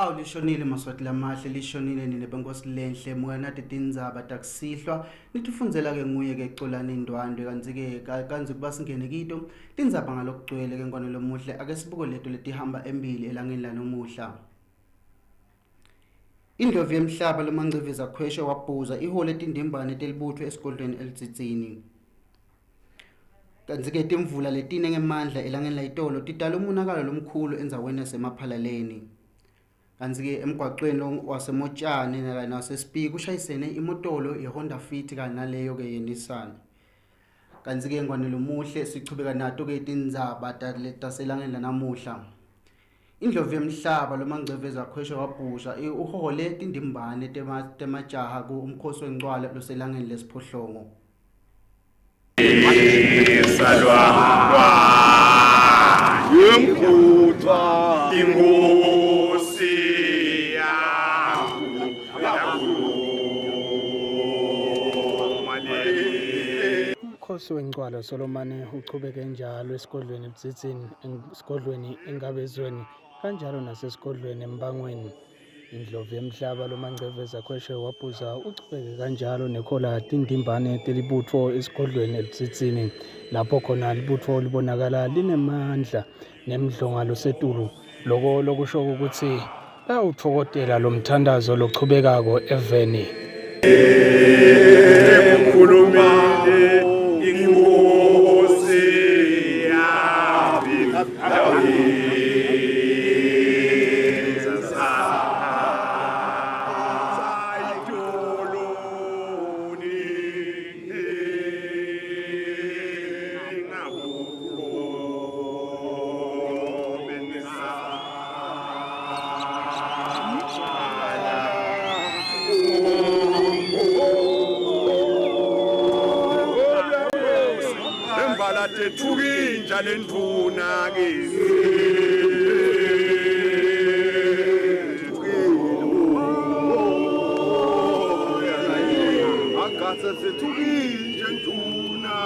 Awu lishonile Maswati lamahle lishonile nine benkosi lenhle moya tindzaba takusihlwa nitifundzela ke nguye ke Xolani Ndwandwe kantsi ke kantsi kuba singene kito tindzaba ngalokugcwele ke ngwane lomuhle ake sibuke leto letihamba embili elangeni lanomuhla. Indlovu yemhlaba loMangciveza Khweshe wabhuza ihole tindimbane telibutho esigodlweni eLudzidzini. Kantsi ke timvula letine ngemandla elangeni layitolo tidala umonakalo lomkhulu endzaweni yaseMaphalaleni. Kantsi ke emgwaqweni waseMotjane naseSpiki ushayisene imotolo yeHonda Fit kanye naleyo ke yeNissan. Kantsi ke ngwane lomuhle sichubeka nato ke tindzaba taselangeni lanamuhla. Indlovu yemhlaba loMangciveza Khweshe wabhusha uhole tindimbane temajaha ku umkhosi wencwala loselangeni lesiphohlongo. Umkhosi wencwala solomane uchubeke njalo esigodlweni eLudzidzini, esigodlweni eNgabezweni kanjalo nasesigodlweni eMbangweni. Indlovu yemhlaba loMangciveza Khweshe wabhuza uchubeke kanjalo nekhola tindimbane telibutfo esigodlweni eLudzidzini, lapho khona libutfo libonakala linemandla nemdlonga losetulu. Loko lokusho ukuthi bayawutfokotela lo mthandazo lochubekako eveni. Ukhulumile inkosi yami. Tethukinja lendvuna ke agatha sethukinja nduna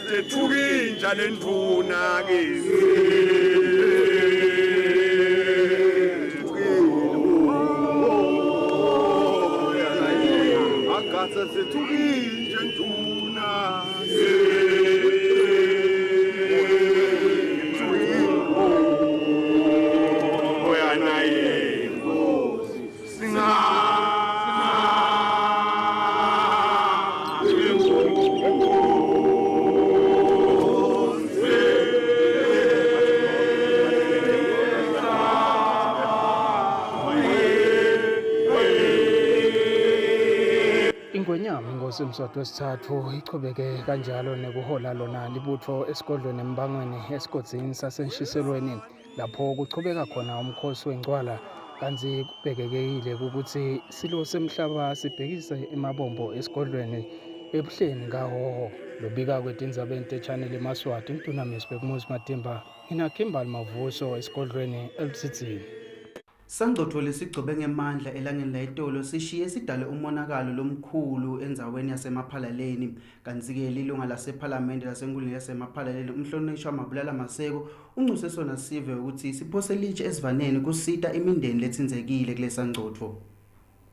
Tethukinja lendvuna ke agatha sethukinja nduna. Inkosi Mswati wesithathu ichubeke kanjalo nekuhola lona libutho esigodlweni embangweni esigodzini saseNshiselweni lapho kuchubeka khona umkhosi wencwala kantsi kubhekekile ukuthi silo semhlaba sibhekise emabombo esigodlweni ebuhleni kaHhohho. Lobika kwetindzabeni te-Channel eMaswati Mdunamis Bhekumuzi Matimba ngina Kimberly Mavuso esigodlweni eLudzidzini. Sangcotfo lesigcobe ngemandla elangeni layitolo sishiye sidale umonakalo lomkhulu endzaweni yaseMaphalaleni. Kantsi-ke lilunga lasephalamende lasenkundleni yaseMaphalaleni umhlonishwa Mabulala Maseko uncuse sona sive ukuthi siphose litshe esivaneni kusita imindeni letsindzekile kulesangcotfo.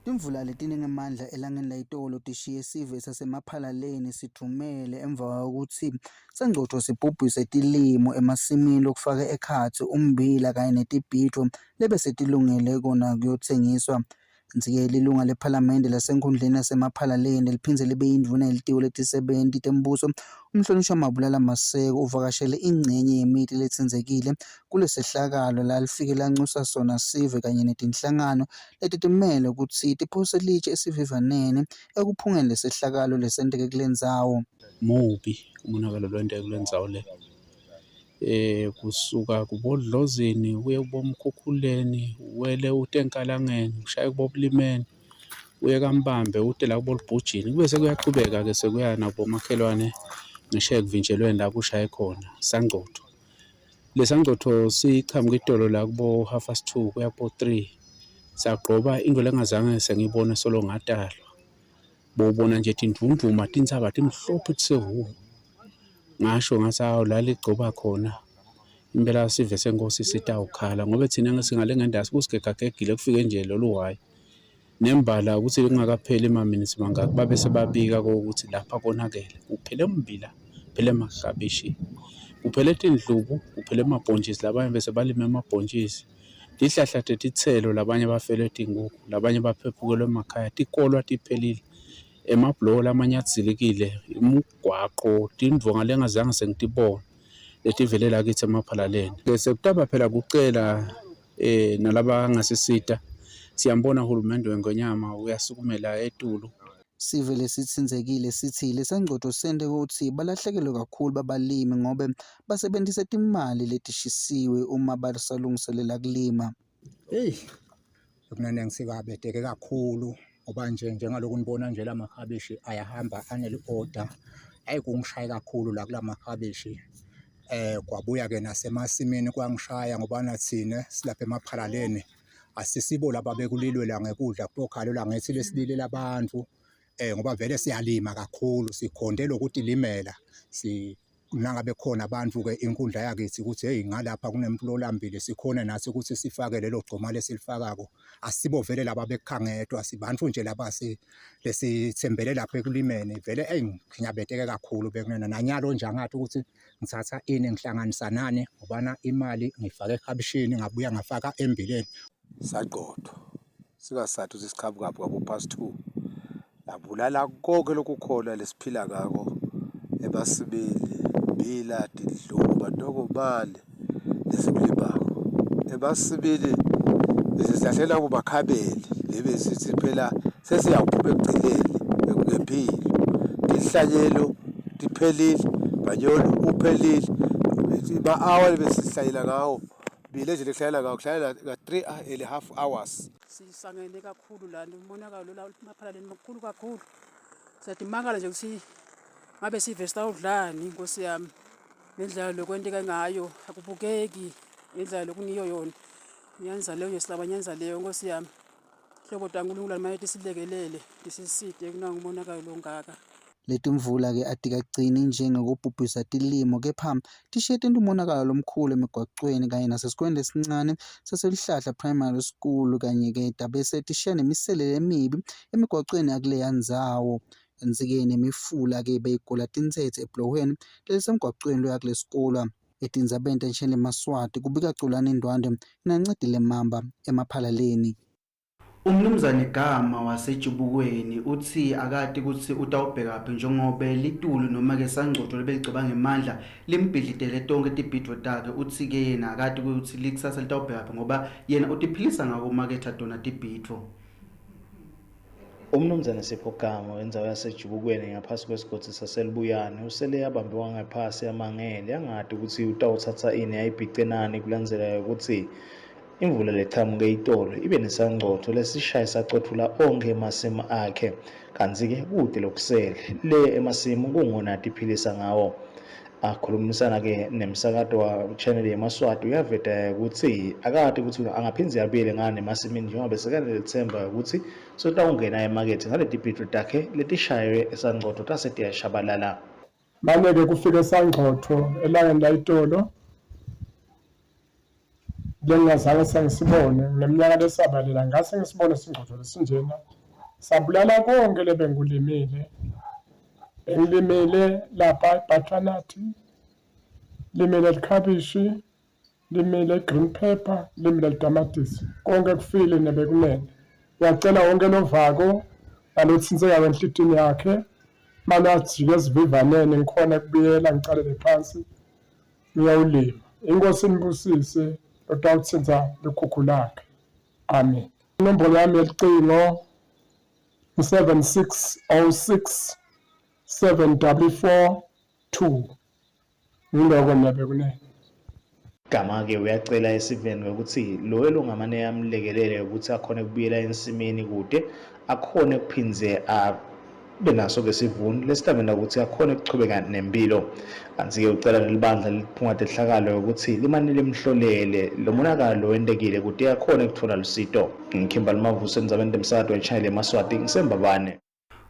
Timvula letiningemandla elangeni layitolo tishiye sive saseMaphalaleni sidvumele emva kwekutsi sangcotfo sibhubhise tilimo emasimini lokufaka ekhatsi ummbila kanye netibhidvo lebesetilungele kona kuyotsengiswa. Kantsi-ke lilunga lephalamende lasenkhundleni yaseMaphalaleni liphindze libe yindvuna yelitiko letisebenti tembuso umhlonishwa Mabulala Maseko uvakashele incenye yemiti letsindzekile kulesehlakalo la lifike lancusa sona sive kanye netinhlangano letitimele kutsi tiphose litshe esivivaneni ekuphungeni lesehlakalo lesenteke kulendzawo. Mubi umonakalo lowenteke kulendzawo le. Kusuka kubodlozini uye kubomkhukhuleni uwele ute enkalangeni ushaye kubobulimeni uye kaMbambe ute la kubolibhujini kube sekuyachubeka-ke sekuya nakubomakhelwane ngisho ekuvinjelweni la kushaye khona sangcotfo. Lesangcotfo sichamuka itolo la kubo 2:30 kuya kubo 3 sagqoba into lengazange sengiyibone solo ngatalwa. Bowubona nje tindvundvuma tintsaba timhlophe tisewu. Ngasho ngathi awu la ligcoba khona impela sive senkosi sitawukhala ngoba thina singale ngendasi kusigegagegile kufike nje lolu hhayi. Nembala ukuthi kungakapheli emaminitsi mangaki babe sebabika ukuthi lapha konakele kuphele ummbila, kuphele emaklabishi, kuphele tindlubu, kuphele emabhontjisi labanye bese balime emabhontjisi. Tihlahla tetitselo labanye bafelwe tinkukhu, labanye baphephukelwe emakhaya, tikolwa tiphelile, emabhuloho lamanye adzilikile, imigwaqo, tindvonga lengazange sengitibone letivele lakithi eMaphalaleni. Sekutaba phela kucela nalabangasisita siyambona uhulumende wengonyama uyasukumela etulu. Sive lesitsindzekile sithi lesangcotfo sente kutsi balahlekelwe kakhulu babalimi ngobe basebentise timali letishisiwe uma basalungiselela kulima. Eyi, bekunene ngisikabedeke kakhulu ngoba nje njengaloku nibona nje la maklabishi ayahamba aneli-order. Hhayi kungishaye kakhulu la kula maklabishi. Kwabuya-ke nasemasimini kwangishaya ngoba nathina silapha eMaphalaleni asisibo laba bekulilwela ngekudla kutokhalelwa ngethi lesililela abantu ngoba vele siyalima kakhulu sikhonde lokutilimela si nangabe khona abantu-ke inkundla yakithi ukuthi hey ngalapha kunemuntu lolambile sikhone nathi ukuthi sifake lelo gcoma lesilifakako. Asibo vele laba bekukhangedwa sibantu nje laba lesithembele lapha ekulimeni vele eyi nginyabeteke kakhulu bekunena nanyalo nje angathi ukuthi ngithatha ini ngihlanganisa nani ngobana imali ngifake ekhabishini ngabuya ngafaka embileni. Saqothwa singasathi ukuthi siqhamukaphi kwabo past 2 labulala konke lokukhona lesiphila ngako emasimini mbila tindlubu mantongomane lesikulimako emasimini besihlahlela kumakhabeli lebe sithi phela sesiyawuphuma ekugcineni ngempilo tinhlanyelo tiphelile manyolo uphelile ma-hour besihlanyela ngawo bile nje lekuhlanyela ngawo kuhlanyela ka 3.5 hours. Sisangene kakhulu lana umonakalo la Maphalaleni mkhulu kakhulu. Siyadimangala nje ukuthi ngabe sive sitawudlani Nkosi yami ngendlela lokwenteka ngayo akubukeki ngendlela lokungiyo yona. Nyanza leyo nje silaba nyanza leyo Nkosi yami. Hlobo taNkulunkulu manje tisilekelele tisiside kunangu umonakalo longaka. Letimvula ke atikagcini njengekubhubhisa tilimo kepha tishiye tenta umonakalo lomkhulu emigwacweni kanye nasesikolweni lesincane saseLuhlahla Primary School kanye ke tabese tishiya nemiselele emibi emigwacweni yakuleya ndzawo. Kantsi-ke nemifula ke beyigula tintsetse ebhulohweni lelisemgwacweni loya kulesikolwa. Etindzabeni tensheni Maswati kubika Culani Ndwandwe naNcedile Mamba eMaphalaleni. Umnumzane Gama waseJubukweni uthi akati ukuthi utawubhekaphi njengobe litulu noma ke sangcotfo lebeligcoba ngemandla limbhidlitele tonke tibhidvo takhe. Uthi ke yena akati ukuthi likusasa litawubhekaphi ngoba yena utiphilisa ngako maketha tona tibhidvo. Umnumzane Sipho Gama wendzawo yaseJubukweni ngaphasi kwesigodi saseLibuyane usele yabambiwa ngaphasi amangele angadi ukuthi utawuthatha ini ayibhice nani kulandzela ukuthi imvula lechamuke itolo ibe nesangcotho lesishaye sacothula onkhe emasimu akhe kantsi-ke kute lokusele le emasimu kungona atiphilisa ngawo. Akhulumisana-ke nemsakato wa-channel yemaSwati uyaveta ukuthi akati ukuthi angaphindze abuyele ngani emasimini njengoba sekanelithemba ukuthi sotawungena emakethe ngaleti takhe letishaywe esangcotho tase tiyashabalala. Mane-ke kufike sangcotho elangeni layitolo lengingazange sengisibone neminyaka lesabalela ngase ngisibone singcotho lesinjena sabulala konke lebengikulimile. Bengilimile lapha i-butternut, limile likhabishi, limile green pepper, limile litamatisi, konke kufile nebekunene. Ngiyacela wonke lovako nalothintseka enhlitini yakhe mane ajike esivivaneni ngikhona kubuyela ngicalele phansi ngiyawulima. Inkosi inibusise lotawutsintsa likhukhu lakhe. Amen. Inombolo yami yelicingo 7606 7442. Ngiloko nebe kunene. Gama-ke uyacela esiveni ukuthi loyo longamane amlekelele ukuthi akhone kubuyela ensimini kude akhone kuphindze abe naso-ke sivuno lesitamela ukuthi akhone kuchubeka nempilo. Kanti-ke ucela nelibandla leliphunga tehlakalo ukuthi limane limhlolele lo monakalo wentekile kude akhone kuthola lusito. Ngikhimba Mavuso endzabeni temsakato we-channel yemaSwati ngisembabane.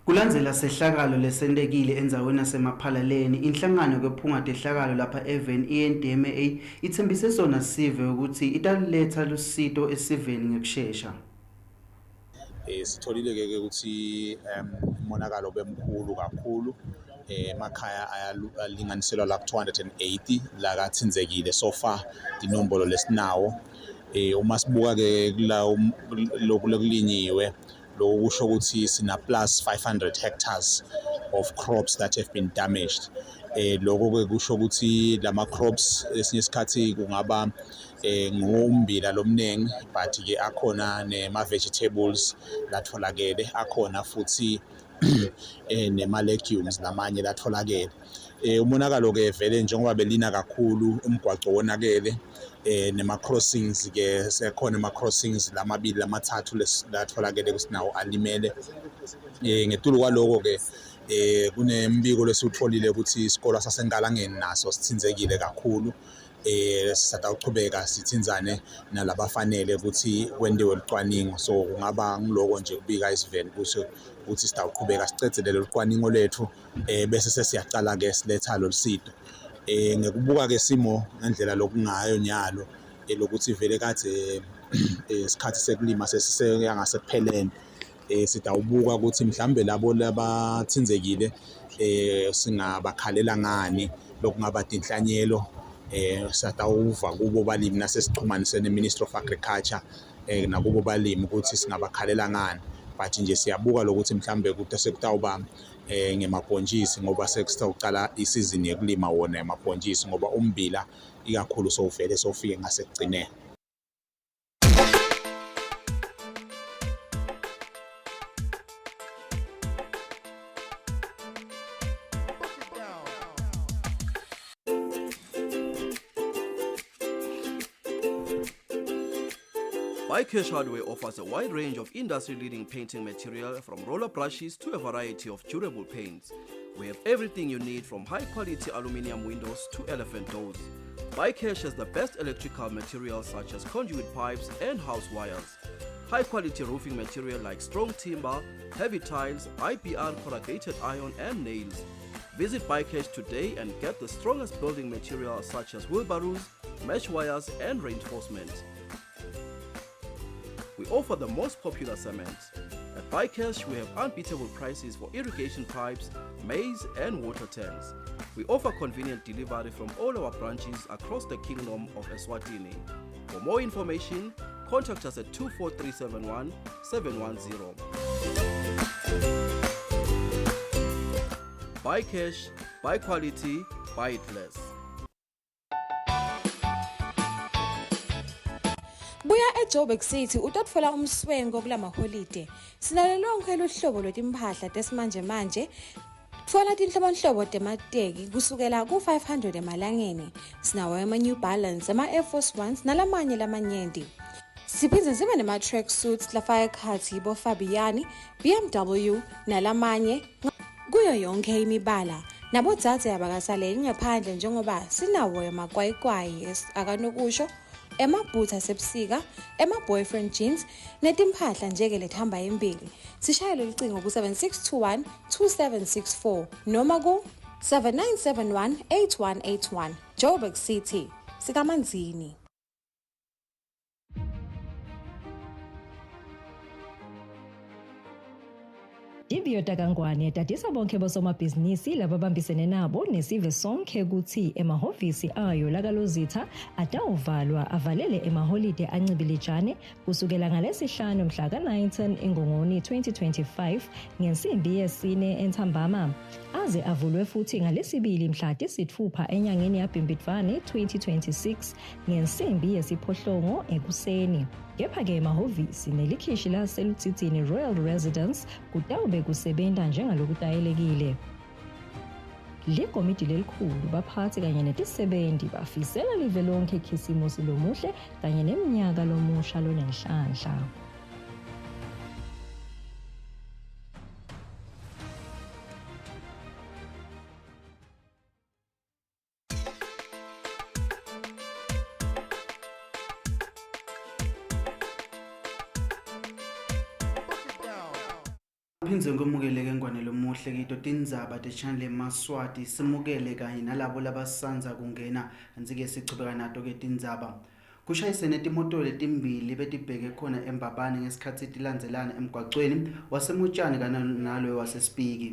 Kulandzela sehlakalo lesentekile endzaweni yaseMaphalaleni, inhlangano kwephunga tehlakalo lapha eveni i-NDMA itsembise sona sive ukuthi italetha lusito esiveni ngekushesha. Sitholile ke ukuthi umonakalo bemkhulu kakhulu emakhaya alinganiselwa la ku-280 la kathinzekile so far inombolo lesinawo. Uma sibuka ke kula lokhu lokulinyiwe, lokhu kusho ukuthi sina plus 500 hectares of crops that have been damaged. Lokho ke kusho ukuthi lama crops esinye isikhathi kungaba ngummbila lomningi, but ke akhona nema vegetables latholakele, akhona futhi nema legumes lamanye latholakele. Umonakalo ke vele njengoba belina kakhulu umgwaco wonakele, nema crossings ke sekhona ama crossings lamabili lamathathu latholakele kusinawo alimele. Ngetulu kwaloko ke kunembiko lesiwutholile ukuthi isikolo saseNkalangeni naso sithinzekile kakhulu. Sisatawuchubeka sithinzane nalabafanele ukuthi kwendiwe lucwaningo, so kungaba ngiloko nje kubika isiveni kusho ukuthi sitawuqhubeka sicedzele lolu cwaningo lethu bese sesiyacala ke siletha lolu sito. Ngekubuka ke simo ngendlela lokungayo nyalo lokuthi vele kade isikhathi sekulima sesiseya ngasekupheleni, sitawubuka ukuthi mhlambe labo labathinzekile singabakhalela ngani lokungaba tinhlanyelo. Satawuva kubo balimi nasesixhumanise ne-Ministry of Agriculture nakubo balimi ukuthi singabakhalela ngani, but nje siyabuka lokuthi mhlambe kude sekutawuba ngemabhontshisi ngoba sekusitawucala isizini yekulima wona emabhontshisi ngoba ummbila ikakhulu sowuvele sowufike ngasekugcineni. Cash Hardware offers a wide range of industry-leading painting material from roller brushes to a variety of durable paints. We have everything you need from high-quality aluminium windows to elephant doors. Cash has the best electrical materials such as conduit pipes and house wires. High-quality roofing material like strong timber, heavy tiles, IPR corrugated iron and nails. Visit Cash today and get the strongest building material such as wheelbarrows, mesh wires and reinforcement. We offer the most popular cement. At Buycash, we have unbeatable prices for irrigation pipes, maize and water tanks. We offer convenient delivery from all our branches across the Kingdom of Eswatini. For more information, contact us at 24371 710. Buy cash, buy quality, buy it less. Buya eJoburg City utotfola umswenko kulamaholide. Sinalo lonke luhlobo lwetimphahla tesimanjemanje. Tfola tinhlobonhlobo temateki kusukela ku-500 emalangeni. Sinawo ema-New Balance, ema-Air Force Ones nalamanye lamanyenti. Siphindze sibe nema-track suits lafaka ekhatsi boFabiani, BMW nalamanye kuyo yonke imibala. Nabodzadze abakasaleli ngaphandle njengoba sinawo emakwayikwayi akanokusho, emabhutsi asebusika, ema-boyfriend jeans netimphahla njeke letihamba embili. Sishayele lucingo ku-7621 2764 noma ku-7971 8181. Joburg City, sikaManzini. Tiviyo takaNgwane tatisa bonkhe bosomabhizinisi lababambisene nabo nesive sonkhe kutsi emahhovisi ayo lakalozitha atawuvalwa avalele emaholide ancibilijane kusukela ngalesihlanu mhla ka-19 Ingongoni 2025 ngensimbi yesine entsambama aze avulwe futhi ngalesibili mhla tisitfupha enyangeni yaBhimbidvwane 2026 ngensimbi yesiphohlongo ekuseni. Kepha-ke emahhovisi nelikhishi laseLudzidzini Royal Residence kutawube kusebenta njengalokutayelekile. Likomidi lelikhulu, baphatsi kanye netisebenti bafisela live lonkhe Khisimusi lomuhle kanye nemnyaka lomusha lonenhlanhla. Phindze ngikwemukele-ke Ngwane Lomuhle kito tindzaba te-channel yeMaswati simukele kanye nalabo labasandza kungena kantsi-ke sichubeka nato-ke tindzaba. Kushayisene timoto letimbili betibheke khona eMbabane ngesikhatsi tilandzelana emgwacweni waseMutshane kanye naloyo waseSpiki.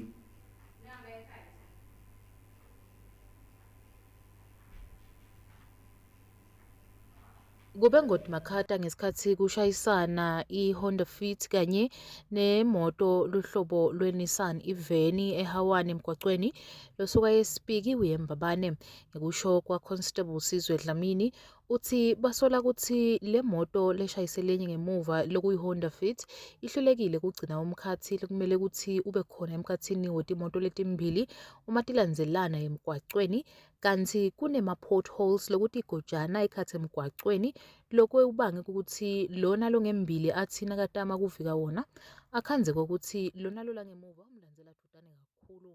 Kube ngoti makhata ngesikhathi kushayisana i-Honda Fit kanye nemoto luhlobo lweNissan iveni eHawane emgwacweni losuka eSpiki uye eMbabane. Ngekusho kwa-Constable Sizwe Dlamini, uthi basola ukuthi le moto leshayise lenye ngemuva lokuyi-Honda Fit ihlulekile kugcina umkhathi lekumele ukuthi ube khona emkhathini wetimoto letimbili uma tilandzelana emgwacweni Kantsi kunema-potholes lokutigojana ekhatsi emgwacweni lokubange kutsi lona longembili atsi nakatama kuvika wona akhandze kwekutsi lona lolangemuva umlandzela dvutane kakhulu.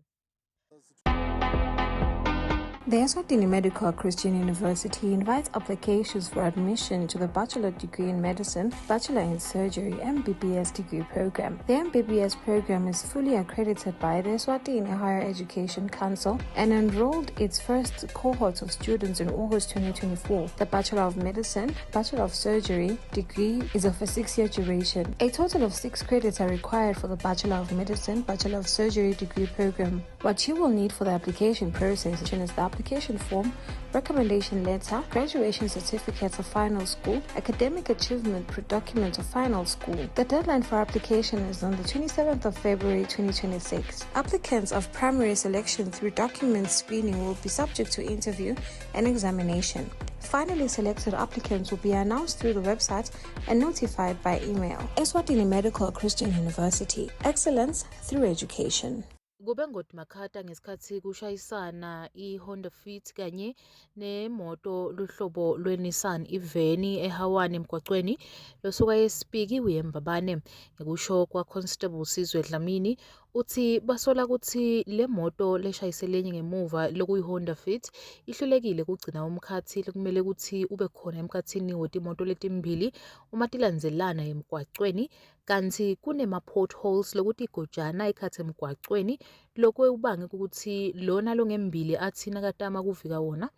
The Eswatini Medical Christian University invites applications for admission to the Bachelor degree in Medicine, Bachelor in Surgery, MBBS degree program. The MBBS program is fully accredited by the Eswatini Higher Education Council and enrolled its first cohort of students in August 2024. The Bachelor of Medicine, Bachelor of Surgery degree is of a six year duration. A total of six credits are required for the Bachelor of Medicine, Bachelor of Surgery degree program. What you will need for the application process is the application form, recommendation letter, graduation certificate of final school, academic achievement document of final school. The deadline for application is on the 27th of February 2026. Applicants of primary selection through document screening will be subject to interview and examination. Finally selected applicants will be announced through the website and notified by email. Eswatini Medical Christian University. Excellence through education. Kube ngoti makhata ngesikhathi kushayisana i-Honda Fit kanye nemoto luhlobo lweNissan iveni eHawane emgwacweni losuka eSpiki uye eMbabane. Ngekusho kwa-Constable Sizwe Dlamini, uthi basola ukuthi le moto leshayise lenye ngemuva lokuyi-Honda Fit ihlulekile kugcina umkhathi lekumele ukuthi ube khona emkhathini wetimoto letimbili uma tilandzelana emgwacweni Kantsi kunema-potholes lokutigojana ekhatsi emgwacweni lokubange kutsi lona longembili atsi nakatama kuvika wona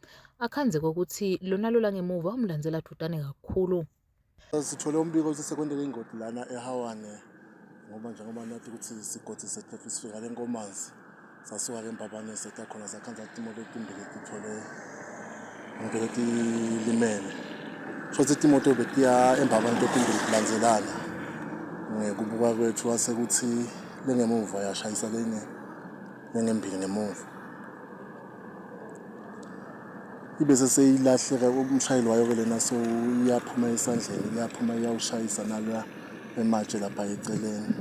akhandze kwekutsi lona lolangemuva umlandzela dvutane kakhulu. Sithole umbiko ukuthi sekwenteke ingoti lana eHawane ngoba njengoba nathi ukuthi sigodi sethu sifika le Nkomazi sasuka ke Mbabane setha khona sakhandza timoto letimbili tithole ngeke letilimele sho ukuthi timoto betiya eMbabane totimbili tilandzelana ngekubuka kwethu wase kuthi lengemuva yashayisa lenye lengembili ngemuva. Ibese seyilahleka umshayeli wayo-ke lena so iyaphuma esandleni iyaphuma iyawushayisa naloya ematshe lapha eceleni.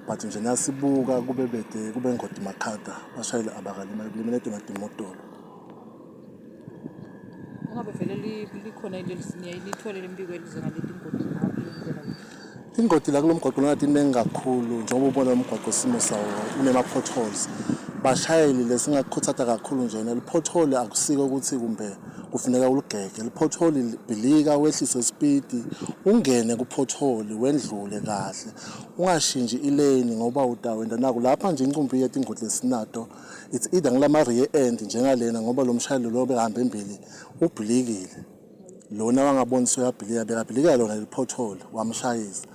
But nje nasibuka kube bede kube ngodi makhada bashayeli abakalimali kulimele tona timotolo. Ungabe vele likhona lithole lembiko elize ngaleti ngodi indlela Ingodi la kulo mgwaqo lona tiningi kakhulu njengoba ubona lo mgwaqo isimo sawo unema-potholes. Bashayeli lesingakukhuthatha kakhulu njena li-pothole akusiko ukuthi kumbe kufuneka uligege. Li-pothole bhilika wehlise isipidi ungene ku-pothole wendlule kahle. Ungashintshi ilane ngoba utawenda naku lapha nje incumbi yetingoti lesinato it's either ngilama rear end njengalena ngoba lo mshayeli lo bekahamba embili ubhilikile. Lona wangabona usuyabhilika bekabhilika lona leli pothole wamshayisa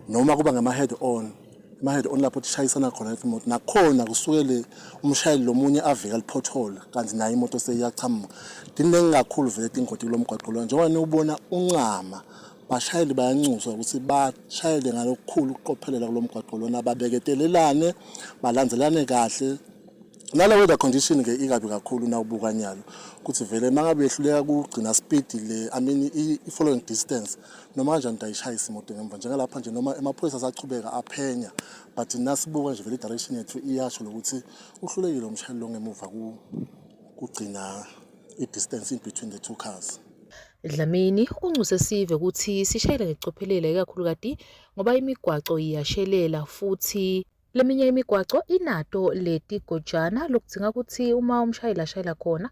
noma kuba ngama-head on ama-head on lapho tishayisana khona imoto nakhona kusukele umshayeli lomunye avika liphothole kanti nayo imoto seyiyachamuka. Tiningi kakhulu vele tingoti kulo mgwaqo lona njengoba niwubona uncama bashayeli bayanxuswa ukuthi bashayele ngalokukhulu ukuqophelela kulo mgwaqo lona babeketelelane balandzelane kahle. Nale weather condition ke ikabi kakhulu nawubuka nyalo ukuthi vele mangabe yehluleka kugcina speed le I mean i-following distance noma kanjani utayishayisa imoto ngemva njengalapha nje noma emaphoyisa asachubeka aphenya but nasibuka nje vele i-direction yethu iyasho lokuthi uhlulekile umshayeli lo ngemuva kugcina i-distance in between the two cars. Dlamini unxuse sive ukuthi sishayele ngekucophelela ikakhulukati ngoba imigwaco iyashelela futhi Leminye imigwaco inato letigojana lokudzinga kutsi uma umshayeli ashayela khona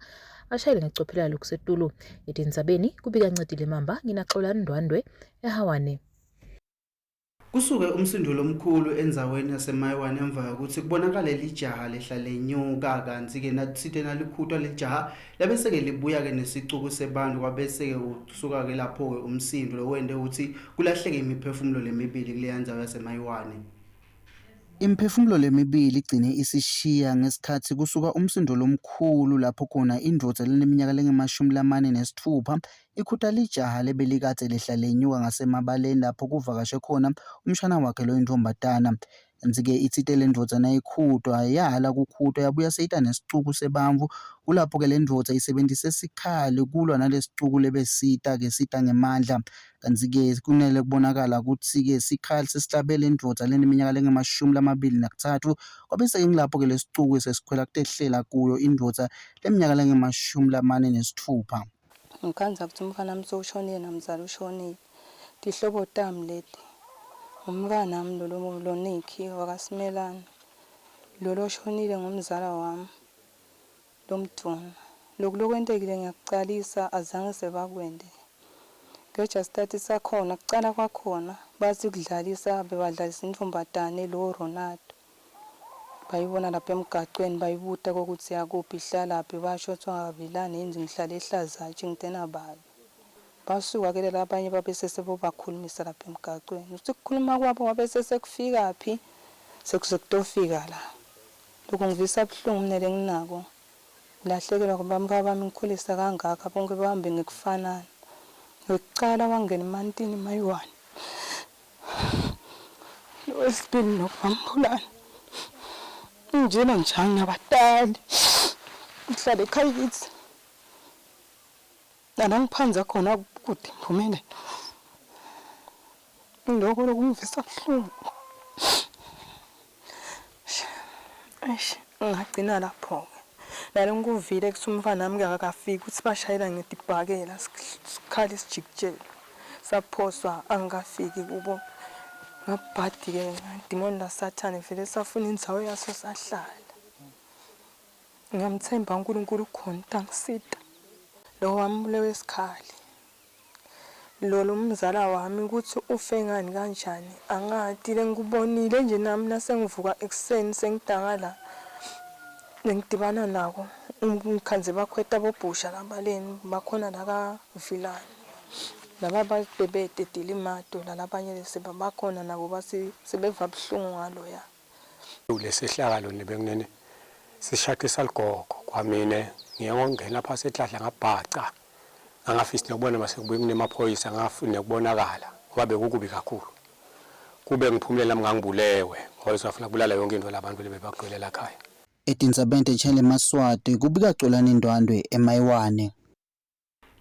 ashayele ngekucophelela lokusetulu. Etindzabeni kubika Ncedile Mamba nginaXolani Ndwandwe eHawane. Kusuke umsindo lomkhulu endzaweni yaseMayiwane emva kwekutsi kubonakale lijaha lehla lenyuka kantsi-ke natsite nalikhutwa lelijaha labese-ke libuya-ke nesicuku sebantfu kwabese-ke kusuka-ke lapho-ke umsindo lowente kutsi kulahleke imiphefumulo lemibili kuleya ndzawo yaseMayiwane. Imiphefumulo lemibili igcine isishiya ngesikhatsi kusuka umsindo lomkhulu lapho khona indvodza leneminyaka lengama-46 ikhuta lijaha lebelikadze lehla lenyuka ngasemabaleni lapho kuvakashe khona umshana wakhe loyintfombatana. Kantsi-ke itsite lendvodza nayikhutwa yala kukhutwa yabuya seyita nesicuku sebantfu. Kulapho-ke lendvodza isebentise sikhali kulwa nalesicuku lebesita-ke sita ngemandla. Kantsi-ke kunele kubonakala kutsi-ke sikhali sesihlabele indvodza leneminyaka lengama-23 kwabese-ke ngilapho-ke lesicuku sesikhwela kutehlela kuyo indvodza leminyaka lengama-46. Ngikhandza kutsi umfana wami sewushonile namzala ushonile. Tihlobo tami leti. Umntfwanami lolo loNikhi wakaSimelane. Lolo oshonile ngumzala wami. Lomdvuna. Loku lokwentekile ngiyakucalisa azange sebakwente. Geja sitati sakhona kucala kwakhona batsi kudlalisa bebadlalisa intfombatane lo Ronaldo. Bayibona lapha emgacweni bayibuta kokutsi yakuphi ihlalaphi basho kutsi Vilane yindzi ngihlala eHlazatshi ngitena babe. Basuka ke labanye babese sebobakhulumisa lapha emgacweni. Utsi kukhuluma kwabo wabese sekufikaphi sekuze kutofika la. Lokhu ngivisa buhlungu mina lenginako. Ngilahlekelwa kubamka bami ngikhulisa kangaka bonke bahambe ngekufanana. Wekucala wangena emantini mayiwani. Lowesibili nokubambulana. Njena nje anginabatali. Ngihlala ekhaya kithi. Lana ngiphanza khona kude Mpumelelo. Lokho lokungivisa buhlungu. Eish ngagcina lapho-ke. Nalo ngikuvile ukuthi umfana wami akakafiki ukuthi bashayela ngetibhakela sikhali isijikijelo saphoswa angikafiki kubo. Ngabhadi-ke dimoni lasathane vele safuna indzawo yaso sahlala. Ngiyamthemba uNkulunkulu ukhona utangisita. Lo wami ubulewe isikhali. Lolo umzala wami ukuthi ufe ngani kanjani angati lengikubonile nje nami nasengivuka ekuseni sengidangala lengidibana nako ngikhandze bakhweta bobhusha labaleni bakhona la kaVilane laba bebete tilimato lalabanye lesebabakhona nabo basi sebeva buhlungu ngaloya. Lesehlakalo nebekunene sishaqisa ligogo kwamine ngiye ngongena phasi ehlahla ngabhaca ngangafisi nokubona mase kubuye kunemaphoyisa ngafuni nekubonakala ngoba bekukubi kakhulu kube ngiphumule nami ngangibulewe ngoba besafuna kubulala yonke into labantu lebebagcwele la khaya. Etindzabeni teChannel Maswati, kubika Xolani Ndwandwe eMayiwane.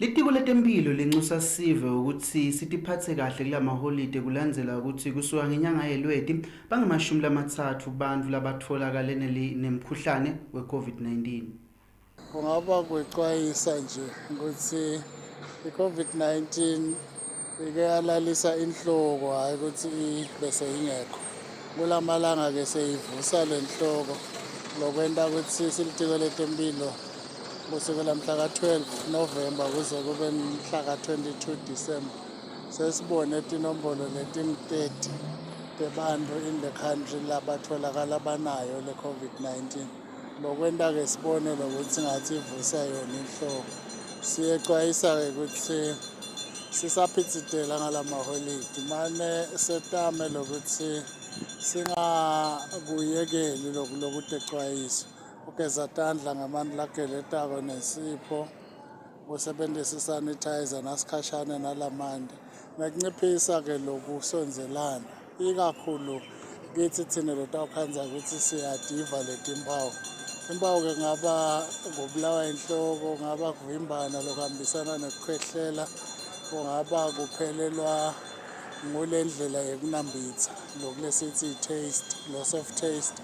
Litiko letemphilo linxusa sive ukuthi sitiphatse kahle kulamaholide kulandzela ukuthi kusuka ngenyanga yeLweti bangama-30 bantfu labatfolakale nemkhuhlane we-COVID-19. Kungaba kwecwayisa nje ukuthi i-COVID-19 ike yalalisa inhloko, hhayi ukuthi bese ingekho. Kulamalanga-ke seyivusa le nhloko, lokwenta ukuthi silitiko letemphilo kusukela mhla ka-12 November kuze kube mhla ka-22 December sesibone tinombolo letingu-30 tebantfu in the country labatfolakala banayo le COVID-19. Lokwenta-ke sibone lokuthi ngathi ivusa yona inhloko. Siyecwayisa-ke ukuthi sisaphitsitela ngalamaholidi, mane setame lokuthi singakuyekeli loku lokutecwayisa. Kugeza tandla ngamanti lageletako nensipho, kusebenzisa isanitizer nasikhashane nalamanti, nekunciphisa-ke lokusondzelana, ikakhulu kithi thina lotawukhandza ukuthi siyadiva letimpawu. Impawu-ke kungaba kubulawa inhloko, kungaba kuvimbana lokuhambisana nekukhwehlela, kungaba kuphelelwa ngule ndlela yekunambitha, loku lesithi i-taste, loss of taste,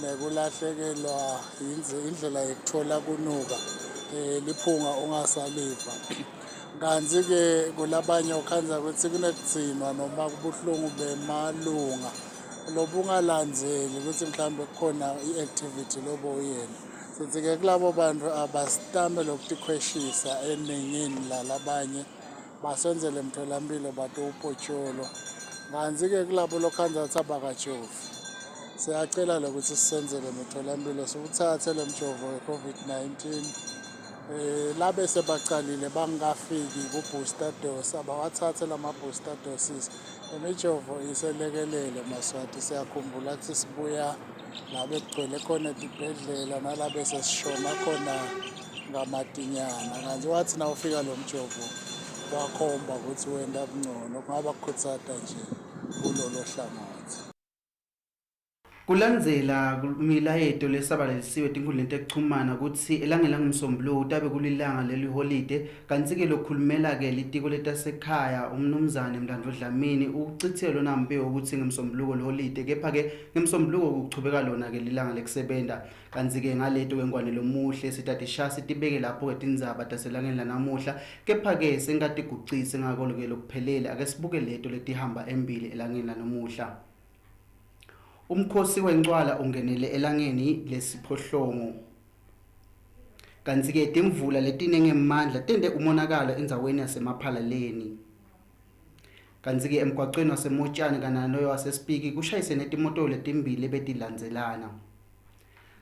nekulahlekelwa indlela yekuthola kunuka, liphunga ungasaliva. Kantsi-ke kulabanye ukhandza ukuthi kunekudzinwa noma kubuhlungu bemalunga lobungalandzeli ukuthi mhlawumbe kukhona i-activity lobo uyena. Sithi-ke kulabo bantu abasitame lokutikhweshisa eningini lalabanye, basenzele emtholampilo batowupotsholo. Kantsi-ke kulabo lokhandza ukuthi abakajovi, siyacela lokuthi sisenzele emtholampilo siwuthathe lo mjovo we-COVID-19. Labe sebacalile bangakafiki ku-booster dose, abawathathe lama-booster doses. Imijovo iselekelele Maswati, siyakhumbula ukuthi sibuya la bekugcwele khona etibhedlela nala sesishona khona ngamatinyana. Kantsi wathi nawufika lo mjovo wakhomba ukuthi wenta bungcono, kungaba kukhutsata nje kulolo hlangothi. Kulandzela imilayeto lesabalalisiwe etinkhundleni tekuchumana kutsi elangeni langemsombuluko kutabe kulilanga leliholide, kantsi-ke lokhulumela-ke litiko letasekhaya umnumzane Mlandvo Dlamini ucithe lona mbiko ukuthi ngemsombuluko liholide, kepha-ke ngemsombuluko kuchubeka lona-ke lilanga lekusebenta. Kantsi-ke ngaleto kwenkwane lomuhle sitatisha sitibeke lapho-ke tindzaba taselangeni lanamuhla, kepha-ke sengatigucisi ngako-ke lokuphelele. Ake sibuke leto letihamba embili elangeni lanamuhla. Umkhosi wencwala ungenele elangeni lesiphohlongo. Kantsi-ke timvula letinengemandla tente umonakalo endzaweni yaseMaphalaleni. Kantsi-ke emgwacweni waseMotjane kanye naloyo waseSpiki kushayisene timoto letimbili betilandzelana.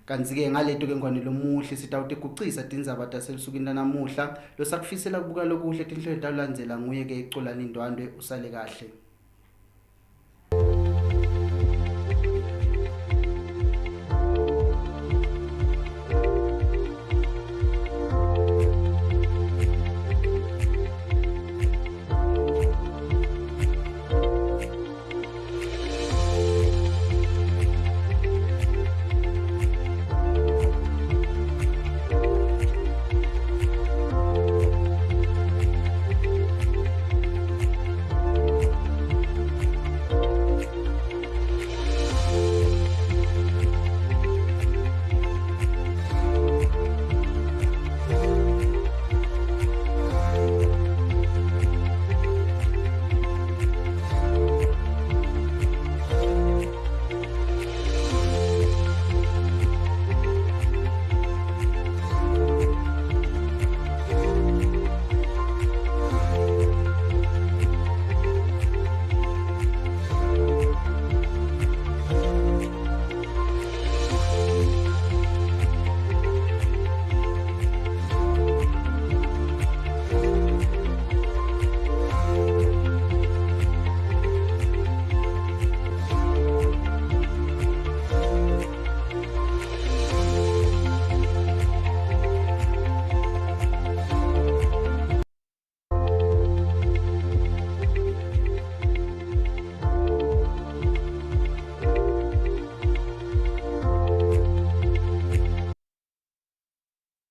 Kantsi-ke ngaleto-ke ngwane lomuhle sitawutigucisa tindzaba taselusukwini lanamuhla. Losakufisela kubuka lokuhle tinhlelo tawulandzela nguye-ke Xolani Ndwandwe. Usale kahle.